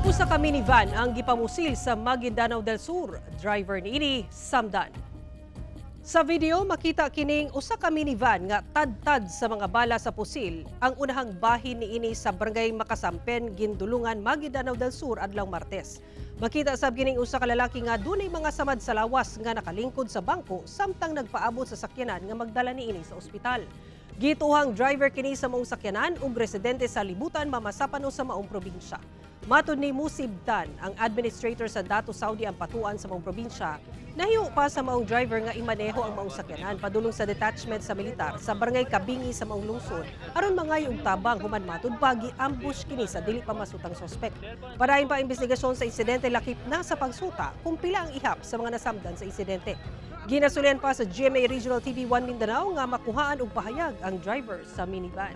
Usa ka minivan ang gipamusil sa Maguindanao del Sur. Driver niini samdan. Sa video, makita kining usa ka minivan nga tad-tad sa mga bala sa pusil ang unahang bahin niini sa Barangay Makasampen, Guindulungan, Maguindanao del Sur adlaw Martes. Makita sab kining usa ka lalaki nga dunay mga samad sa lawas nga nakalingkod sa bangko samtang nagpaabot sa sakyanan nga magdala niini sa ospital. Gituohang driver kini sa maong sakyanan ug residente sa Libutan, Mamasapano sa maong probinsya. Matod ni Musib Tan, ang administrator sa Datu Saudi Ampatuan sa maong probinsya, nahiyo pa sa maong driver nga imaneho ang maong sakyanan padulong sa detachment sa militar sa Barangay Kabingi sa maong lungsod aron mangayo og tabang, human matud pa gi-ambush kini sa dili pa masutang sospek. Padayon pa investigasyon sa insidente, lakip na sa pagsuta kung pila ang ihap sa mga nasamdan sa insidente. Ginasulian pa sa GMA Regional TV 1 Mindanao nga makuhaan og pahayag ang driver sa minivan.